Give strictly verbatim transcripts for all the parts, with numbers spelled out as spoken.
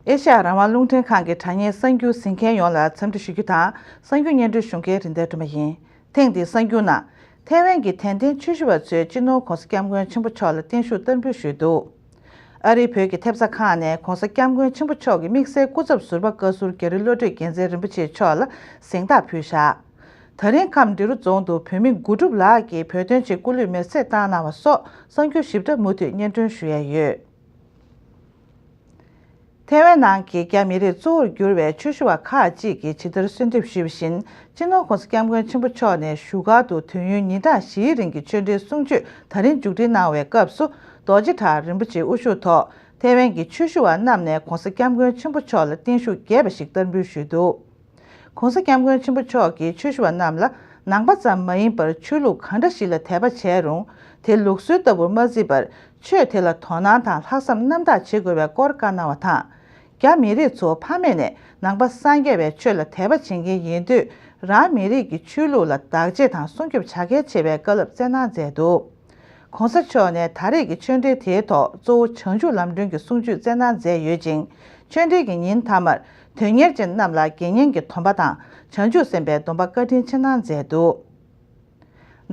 ཨེ་ཤ་ཡ་རང་དབང་རླུང་འཕྲིན་ཁང་གི་དྲ་བརྙན་གསར་འགྱུར་གཟིགས་མཁན་ཡོངས་ལ་འཚམས་འདྲི་ཞུ་རྒྱུ་དང་། གསར་འགྱུར་སྙན་སྒྲོན་ཞུ་མཁན་རིན་ལྡན་སྒྲོལ་མ་ཡིན། ཐེངས་འདིའི་གསར་འགྱུར་ནང་། ཐའེ་ཝན་གྱི་དད་ལྡན་ཆོས་ཞུ་བ་ཚོས་སྤྱི་ནོར་༸གོང་ས་༸སྐྱབས་མགོན་ཆེན་པོ་མཆོག་ལ་བརྟན་བཞུགས་བསྟར་འབུལ་ཞུས་འདུག་ཨ་རིའི་བོད་ཀྱི་ཐེབས་རྩ་ཁག་ནས་༸གོང་ས་༸སྐྱབས་མགོན་ཆེན་པོ་མཆོག་གི་དམིགས་བསལ་སྐུ་ཚབ་ཟུར་པ་བཀའ་ཟུར་རྒྱ་རི་བློ་གྲོས་རྒྱལ་མཚན་རིན་པོ་ཆེ་མཆོག་ལ་གཟེངས་རྟགས་ཕུལ་བཞག་ད་རིང་ཁམས་འབྲི་རུ་རྫོང་དུ་བོད་མི་དགུ་སྒྲུབ་ལགས་ཀྱིས་བོད་དོན་ཆེད་སྐུ་ལུས་མེར་སྲེག་བཏང་གནང་བ་སོགས་གསར་འགྱུར་ཞིབ་ཕྲ་མུ་མཐུད་སྙན་སྒྲོན་ཞུ་ཡས་ཡོད། ཐའེ་ཝན་ནང་གི་རྒྱ་མི་རིགས་གཙོ་བོར་གྱུར་བའི་ཆོས་ཞུ་བ་ཁག་ཅིག་གིས་ཇི་ལྟར་གསོལ་འདེབས་ཞུས་པ་བཞིན། སྤྱི་ནོར་༸གོང་ས་༸སྐྱབས་མགོན་ཆེན་པོ་མཆོག་ནས་བཞུགས་སྒར་དུ་དུས་ཡུན་ཉིན་གྲངས་བཞིའི་རིང་གི་ཆོས་འབྲེལ་གསུང་ཆོས་ད་རིང་མཇུག་སྒྲིལ་གནང་བའི་སྐབས་སུ། རྡོ་རྗེ་བྲག་རིན་པོ་ཆེའི་དབུ་བཞུགས་ཐོག་ཐའེ་ཝན་གྱི་ཆོས་ཞུ་བ་རྣམས་ནས་༸གོང་ས་༸སྐྱབས་མགོན་ཆེན་པོ་མཆོག་ལ་བརྟན་བཞུགས་རྒྱས་པ་ཞིག་བསྟར་འབུལ་ཞུས་འདུག ༸གོང་ས་༸སྐྱབས་མགོན་ཆེན་པོ་མཆོག་གིས་ཆོས་ཞུ་བ་རྣམས་ལ། ནང་པ་ཙམ་མ་ཡིན་པར་ཆོས་ལུགས་གང་འདྲ་ཞིག་ལ་དད་པ་བྱས་རུང་། དེ་ལུགས་སྲོལ་ལྟ་བུར་མ་བརྩིས་པར། ཆོས་དེ་ལ་དོ་སྣང་དང་ལྷག་བསམ་རྣམ་དག་བྱེད་དགོས་པའི་སྐོར་བཀའ་གནང་བ་དང་། རྒྱ་མི་རིགས་ཚོ་ཕ་མེས་ནས་ནང་པ་སངས་རྒྱས་པའི་ཆོས་ལ་དད་པ་བྱེད་མཁན་ཡིན་དུས། རང་མི་རིགས་ཀྱི་ཆོས་ལུགས་ལ་བདག་གཅེས་དང་སྲུང་སྐྱོབ་བྱ་གལ་ཆེ་བའི་བཀའ་སློབ་སྩལ་གནང་མཛད་འདུག ༸གོང་ས་མཆོག་ནས་ད་རེས་ཀྱི་ཆོས་འབྲེལ་དེའི་ཐོག་གཙོ་བོ་བྱང་ཆུབ་ལམ་སྒྲོན་གྱི་གསུང་ཆོས་སྩལ་གནང་མཛད་ཡོད་ཅིང་། ཆོས་འབྲེལ་གྱི་ཉིན་མཐའ་མར་དོན་གཉེར་ཅན་རྣམས་ལ་དགེ་བསྙེན་གྱི་སྡོམ་པ་དང་། བྱང་ཆུབ་སེམས་དཔའི་སྡོམ་པ་བཀའ་དྲིན་ཆེ་གནང་མཛད་འདུག་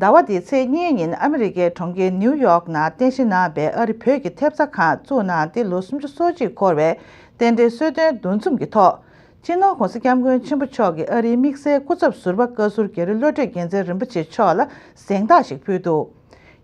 ཟླ་བ་འདིའི་ཚེས་གཉིས་ཉིན་ཨ་མི་རི་ཀའི་གྲོང་ཁྱེར་ནིའུ་ཡོག་ནང་རྟེན་གཞི་གནང་བའི་ཨ་རི་བོད་ཀྱི་ཐེབས་རྩ་ཁང་བཙུགས་གནང་སྟེ་ལོ་སུམ་ཅུ་སོ་གཅིག་འཁོར་བའི་རྟེན་འབྲེལ་གསོལ་སྟོན་འདུ་འཛོམས་ཀྱི་ཐོག་སྤྱི་ནོར་༸གོང་ས་༸སྐྱབས་མགོན་ཆེན་པོ་མཆོག་གིས་ཨ་རིའི་དམིགས་བསལ་སྐུ་ཚབ་ཟུར་པ་བཀའ་ཟུར་རྒྱ་རི་བློ་གྲོས་རྒྱལ་མཚན་རིན་པོ་ཆེ་མཆོག་ལ་གཟེངས་རྟགས་ཤིག་ཕུལ་འདུག་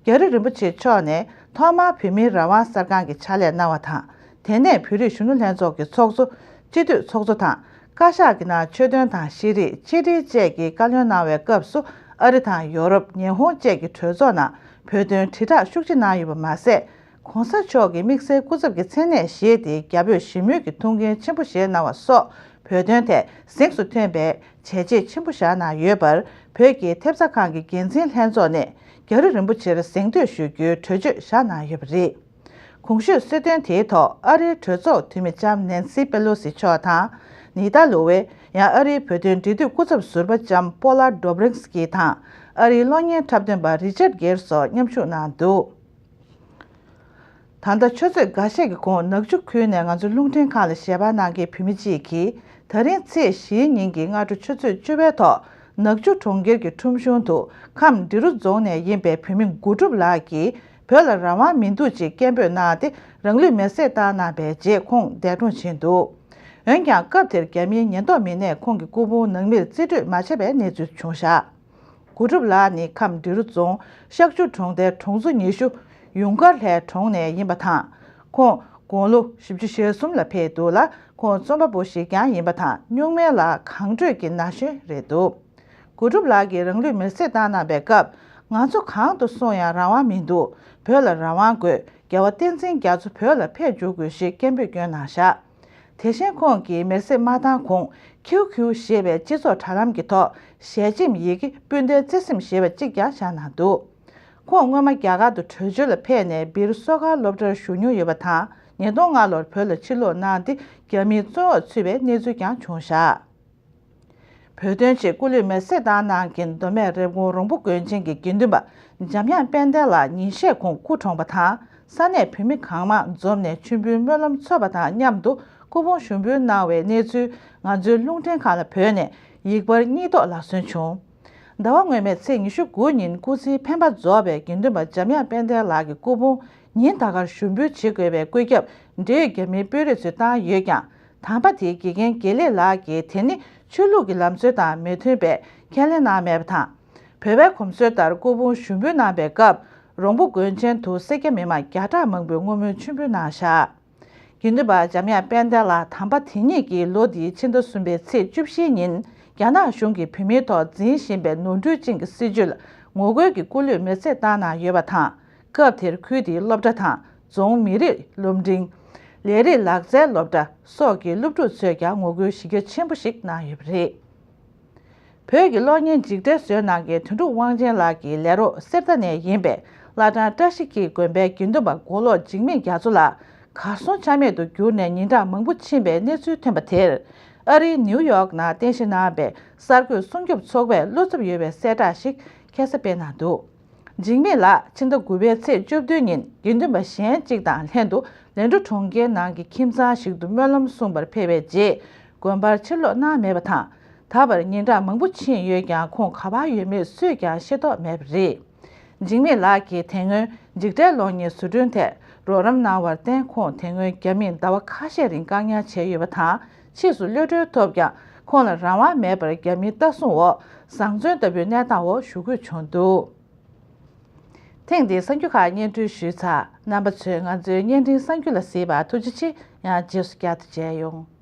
རྒྱ་རི་རིན་པོ་ཆེ་མཆོག་ནས་ཐོག་མར་བོད་མིའི་རང་དབང་གསར་ཁང་གི་ཕྱག་ལས་གནང་བ་དང་། དེ་ནས་བོད་རིགས་གཞོན་ནུ་ལྷན་ཚོགས་ཀྱི་ཚོགས་གཙོ། སྤྱི་འཐུས་ཚོགས་གཙོ་དང་། བཀའ་ཤག་གི་ནང་ཆོས་དོན་དང་ཤེས་རིག་ཕྱི་དྲིལ་བཅས་ཀྱི་བཀའ་བློན་གནང་བའི་སྐབས་སུ། ཨ་རི་དང་ཡོ་རོབ། ཉི་ཧོང་བཅས་ཀྱི་གྲོས་ཚོགས་ནང་བོད་དོན་དྲིལ་བསྒྲགས་ཤུགས་ཆེ་གནང་ཡོད་པ་མ་ཟད། ༸གོང་ས་མཆོག་གི་དམིགས་བསལ་སྐུ་ཚབ་ཀྱི་མཚན་གནས་བཞེས་ཏེ། རྒྱ་བོད་ཞི་མོལ་གྱི་ཐུགས་འགན་ཆེན་པོ་བཞེས་གནང་བ་སོགས། བོད་དོན་ཐད་གཟེངས་སུ་ཐོན་པའི་བྱས་རྗེས་ཆེན་པོ་བཞག་གནང་ཡོད་པར། བོད་ཀྱི་ཐེབས་རྩ་ཁང་གི་འགན་འཛིན་ལྷན་ཚོགས་ནས་རྒྱ་རི་རིན་པོ་ཆེར་གཟེངས་བསྟོད་ཞུ་རྒྱུའི་གྲོས་ཆོད་བཞག་གནང་ཡོད་པ་རེད། གོང་ཞུས་གསོལ་སྟོན་དེའི་ཐོག་ཨ་རིའི་གྲོས་ཚོགས་འཐུས་མི་ལྕམ་ནན་སི་པེ་ལོ་སི་མཆོག་དང་། ནི་ཏཱ་ལོ་ཝེ། ཡང་ཨ་རིའི་བོད་དོན་འབྲེལ་མཐུད་སྐུ་ཚབ་ཟུར་པ་ལྕམ་པོ་ལ་ཌོབ་རིང་སི་ཀི་དང་། ཨ་རིའི་གློག་བརྙན་འཁྲབ་སྟོན་པ་རི་ཅར་གེར་སོགས་མཉམ་ཞུགས་གནང་འདུག་ད་ལྟ་ཆུ་ཚོད་འགའ་ཤས་ཀྱི་གོང་ནག་ཆུ་ཁུལ་ནས་ང་ཚོའི་རླུང་འཕྲིན་ཁང་ལ་ཞལ་པར་གནང་མཁན་བོད་མི་གཅིག་གིས། ད་རིང་ཚེས་བཞིའི་ཉིན་གྱི་སྔ་དྲོ་ཆུ་ཚོད་བཅུ་པའི་ཐོག་ནག་ཆུ་གྲོང་ཁྱེར་གྱི་ཁྲོམ་གཞུང་དུ་ཁམས་འབྲི་རུ་རྫོང་ནས་ཡིན་པའི་བོད་མི་དགུ་སྒྲུབ་ལགས་ཀྱིས་བོད་ལ་རང་དབང་མི་འདུག་ཅེས་སྐད་འབོད་གནང་སྟེ། རང་ལུས་མེར་སྲེག་བཏང་གནང་བའི་རྗེས་ཁོང་འདས་གྲོངས་ཕྱིན་འདུག་འོན་ཀྱང་། སྐབས་དེར་རྒྱ་མིའི་ཉེན་རྟོག་མི་སྣས་ཁོང་གི་སྐུ་ཕུང་ནང་མིར་རྩིས་སྤྲོད་མ་བྱས་པའི་གནས་ཚུལ་བྱུང་བཞག་དགུ་སྒྲུབ་ལགས་ནི་ཁམས་འབྲི་རུ་རྫོང་ཤག་ཆུ་གྲོང་རྡལ་གྲོང་ཚོ་ཉི་ཤུ་ཡུང་དཀར་ལྷའི་གྲོང་ནས་ཡིན་པ་དང་། ཁོང་དགུང་ལོ་བཞི་བཅུ་ཞེ་གསུམ་ལ་ཕེབས་འདུག་ལ། ཁོང་རྩོམ་པ་པོ་ཞིག་ཀྱང་ཡིན་པ་དང་། སྨྱུག་མའི་ལ་གངས་ཁྲོད་ཀྱི་ན་གཞོན་རེད་འདུག་དགུ་སྒྲུབ་ལགས་ཀྱིས་རང་ལུས་མེར་སྲེག་བཏང་གནང་པའི་སྐབས། ང་ཚོ་གང་དུ་སོང་ཡང་རང་དབང་མི་འདུག་བོད་ལ་རང་དབང་དགོས། རྒྱལ་བ་བསྟན་འཛིན་རྒྱ་མཚོ་བོད་ལ་ཕེབས་འཇུག་དགོས་ཞེས་སྐད་འབོད་བསྐྱོན་གནང་བཞག་དེ་བཞིན་ཁོང་གིས་མེར་སྲེག་མ་བཏང་གོང་། ཁྱིའུ་ཁྱིའུ་ཞེས་པའི་སྤྱི་ཚོགས་དྲ་ལམ་གྱི་ཐོག་ཞལ་ཆེམས་ཡི་གེ་སྤུན་ཟླའི་བརྩེ་སེམས་ཞེས་པ་གཅིག་ཀྱང་བཞག་གནང་འདུག་ཁོང་སྔོན་མ་རྒྱ་གར་དུ་བྲོས་བྱོལ་ལ་ཕེབས་ནས་སྦིར་གསོ་མཁར་སློབ་གྲྭར་ཞུགས་མྱོང་ཡོད་པ་དང་། ཉིས་སྟོང་ལྔ་ལོར་བོད་ལ་ཕྱིར་ལོག་གནང་སྟེ། རྒྱ་མིའི་བཙོན་འོག་ཚུད་པའི་གནས་ཚུལ་ཀྱང་བྱུང་བཞག་བོད་དོན་ཆེད་སྐུ་ལུས་མེར་སྲེག་བཏང་གནང་མཁན་མདོ་སྨད་རེབ་གོང་རོང་པོ་དགོན་ཆེན་གྱི་དགེ་འདུན་པ་འཇམ་དབྱངས་དཔལ་ལྡན་ལགས་ཉིན་ཤས་གོང་སྐུ་གྲོངས་པ་དང་། ས་གནས་བོད་མི་གང་མང་འཛོམས་ནས་མཆོད་འབུལ་སྨོན་ལམ་འཚོགས་པ་དང་མཉམ་དུ་སྐུ་ཕུང་ཞུགས་འབུལ་གནང་བའི་གནས་ཚུལ་ང་ཚོའི་རླུང་འཕྲིན་ཁང་ལ་བོད་ནས་ཡིག་པར་གཉིས་ཐོག་ལག་སོན་བྱུང་། ཟླ་བ་སྔོན་མའི་ཚེས་ཉི་ཤུ་དགུ་ཉིན་སྐུ་ཚེའི་འཕེན་པ་རྫོགས་པའི་དགེ་འདུན་པ་འཇམ་དབྱངས་དཔལ་ལྡན་ལགས་ཀྱི་སྐུ་ཕུང་ཉིན་ད་གར་ཞུགས་འབུལ་བྱེད་དགོས་པའི་བཀོད་ཁྱབ་འབྲེལ་ཡོད་རྒྱ་མིའི་དཔོན་རིགས་ཚོས་བཏང་ཡོད་ཀྱང་། དམ་པ་དེའི་དགེ་རྒན་དགེ་ལེགས་ལགས་ཀྱིས་དེ་ནི་ཆོས་ལུགས་ཀྱི་ལམ་སྲོལ་དང་མི་མཐུན་པས་ཁས་ལེན་གནང་མེད་པ་དང་། བོད་པའི་གོམས་སྲོལ་ལྟར་སྐུ་ཕུང་ཞུགས་འབུལ་གནང་པའི་སྐབས། རོང་པོ་དགོན་ཆེན་དུ་སེར་སྐྱ་མི་མང་བརྒྱ་ཕྲག་མང་པོས་བསྔོ་སྨོན་མཆོད་འབུལ་གནང་བཞག་དགེ་འདུན་པ་འཇམ་དབྱངས་དཔལ་ལྡན་ལགས་དམ་པ་དེ་ཉིད་ཀྱིས་ལོ་འདིའི་ཕྱི་ཟླ་གསུམ་པའི་ཚེས་བཅུ་བཞིའི་ཉིན། རྒྱ་ནག་གཞུང་གིས་བོད་མིའི་ཐོག་འཛིན་བཞིན་པའི་ནོར་འཁྲུལ་ཅན་གྱི་སྲིད་བྱུས་ལ་ངོ་རྒོལ་གྱི་སྐུ་ལུས་མེར་སྲེག་བཏང་གནང་ཡོད་པ་དང་། སྐབས་དེར་ཁུལ་དེའི་སློབ་གྲྭ་དང་། རྫོང་མི་རིགས་སློབ་འབྲིང་། ལས་རིགས་ལག་རྩལ་སློབ་གྲྭ་སོགས་ཀྱི་སློབ་ཕྲུག་ཚོས་ཀྱང་ངོ་རྒོལ་གཞི་རྒྱ་ཆེན་པོ་ཞིག་གནང་ཡོད་པ་རེད། བོད་ཀྱི་གློག་བརྙན་འཇིགས་བྲལ་བཟོས་གནང་མཁན་དོན་གྲུབ་དབང་ཆེན་ལགས་ཀྱི་ལས་རོགས་གསེར་རྟ་ནས་ཡིན་པའི་བླ་བྲང་བཀྲ་ཤིས་འཁྱིལ་དགོན་པའི་དགེ་འདུན་པ་མགོ་ལོག་འཇིགས་མེད་རྒྱ་མཚོ་ལགས་གར་སོང་ཆ་མེད་དུ་གྱུར་ནས་ཉིན་གྲངས་མང་པོ་ཕྱིན་པའི་གནས་ཚུལ་ཐོན་པ་དེར། ཨ་རིའི་ནིའུ་ཡོག་ནང་རྟེན་གཞི་གནང་བའི་གསར་འགོད་སྲུང་སྐྱོབ་ཚོགས་པས་བློ་འཚབ་ཡོད་པའི་གསལ་བསྒྲགས་ཤིག་ཁ་སང་སྤེལ་གནང་འདུག་འཇིགས་མེད་ལགས་ཕྱི་ཟླ་དགུ་པའི་ཚེས་བཅུ་བདུན་ཉིན་དགེ་འདུན་པ་གཞན་གཅིག་དང་ལྷན་དུ་ལན་གྲུ་གྲོང་ཁྱེར་ནང་གི་ཁྱིམ་ཚང་ཞིག་ཏུ་སྨོན་ལམ་གསུངས་པར་ཕེབས་པའི་རྗེས་དགོན་པར་ཕྱིར་ལོག་གནང་མེད་པ་དང་། ད་བར་ཉིན་གྲངས་མང་པོ་ཕྱིན་ཡོད་ཀྱང་ཁོང་ག་པར་ཡོད་མེད་སུས་ཀྱང་ཤེས་རྟོགས་མེད་པ་རེད། འཇིགས་མེད་ལགས་ཀྱིས་དེ་སྔོན་འཇིགས་བྲལ་གློག་བརྙན་བཟོ་སྐྲུན་ཐད་རོགས་རམ་གནང་བར་བརྟེན་ཁོང་དེ་སྔོན་རྒྱ་མིས་ཟླ་བ་ཁ་ཤས་རིང་བཀག་ཉར་བྱས་ཡོད་པ་དང་ཕྱིས་སུ་གློད་གྲོལ་ཐོབ་ཀྱང་ཁོང་ལ་རང་དབང་མེད་པར་རྒྱ་མིའི་ལྟ་སྲུང་འོག་བཟང་བཙོན་ལྟ་བུའི་གནས་སྟངས་འོག་བཞུགས་དགོས་བྱུང་འདུག་ཐེངས་འདིའི་གསར་འགྱུར་ཁག་སྙན་སྒྲོན་ཞུས་ཚར། རྣམ་པ་ཚོས་ང་ཚོའི་བརྙན་འཕྲིན་གསར་འགྱུར་ལ་གཟིགས་པར་ཐུགས་རྗེ་ཆེ། ཡང་རྗེས་སུ་བསྐྱར་དུ་མཇལ་ཡོང་།